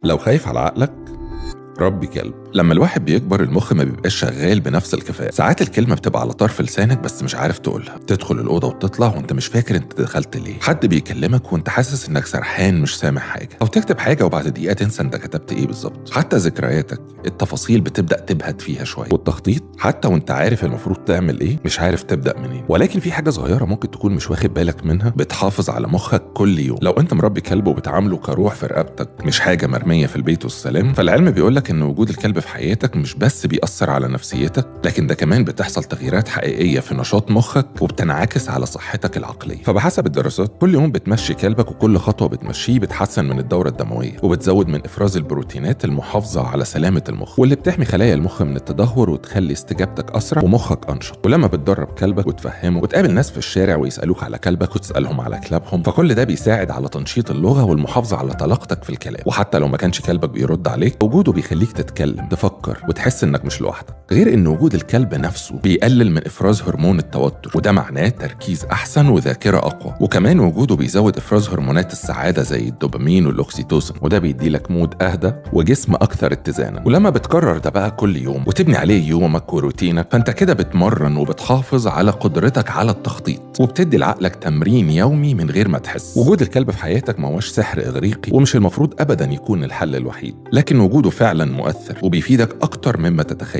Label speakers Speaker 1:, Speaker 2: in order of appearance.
Speaker 1: لو خايف على عقلك ربي كلب. لما الواحد بيكبر المخ ما بيبقاش شغال بنفس الكفاءة. ساعات الكلمة بتبقى على طرف لسانك بس مش عارف تقولها، تدخل الأوضة وتطلع وانت مش فاكر انت دخلت ليه، حد بيكلمك وانت حاسس انك سرحان مش سامع حاجة، أو تكتب حاجة وبعد دقيقة تنسى انت كتبت ايه بالظبط. حتى ذكرياتك التفاصيل بتبدأ تبهت فيها شوية، والتخطيط حتى وانت عارف المفروض تعمل ايه مش عارف تبدأ منين. ولكن في حاجة صغيرة ممكن تكون مش واخد بالك منها بتحافظ على مخك كل يوم. لو انت مربي كلب وبتعامله كروح في رقبتك مش حاجة مرمية في البيت والسلام، فالعلم بيقولك ان وجود الكلب في حياتك مش بس بيأثر على نفسيتك، لكن ده كمان بتحصل تغييرات حقيقية في نشاط مخك وبتنعكس على صحتك العقلية. فبحسب الدراسات كل يوم بتمشي كلبك وكل خطوة بتمشيه بتحسن من الدورة الدموية وبتزود من إفراز البروتينات المحافظة على سلامة المخ واللي بتحمي خلايا المخ من التدهور وتخلي استجابتك أسرع ومخك أنشط. ولما بتدرب كلبك وتفهمه وتقابل ناس في الشارع ويسألوك على كلبك وتسألهم على كلابهم، فكل ده بيساعد على تنشيط اللغة والمحافظة على طلاقتك في الكلام. وحتى لو ما كانش كلبك بيرد عليك، وجوده بيخليك تتكلم، تفكر، وتحس انك مش لوحدك. غير ان وجود الكلب نفسه بيقلل من افراز هرمون التوتر، وده معناه تركيز احسن وذاكره اقوى. وكمان وجوده بيزود افراز هرمونات السعادة زي الدوبامين والاوكسيتوسين، وده بيديلك mood اهدى وجسم اكثر اتزانا. ولما بتكرر ده بقى كل يوم وتبني عليه يومك وروتينك، فانت كده بتمرن وبتحافظ على قدرتك على التخطيط وبتدي لعقلك تمرين يومي من غير ما تحس. وجود الكلب في حياتك ما هوش سحر اغريقي ومش المفروض ابدا يكون الحل الوحيد، لكن وجوده فعلا مؤثر وبيفيدك أكتر مما تتخيل.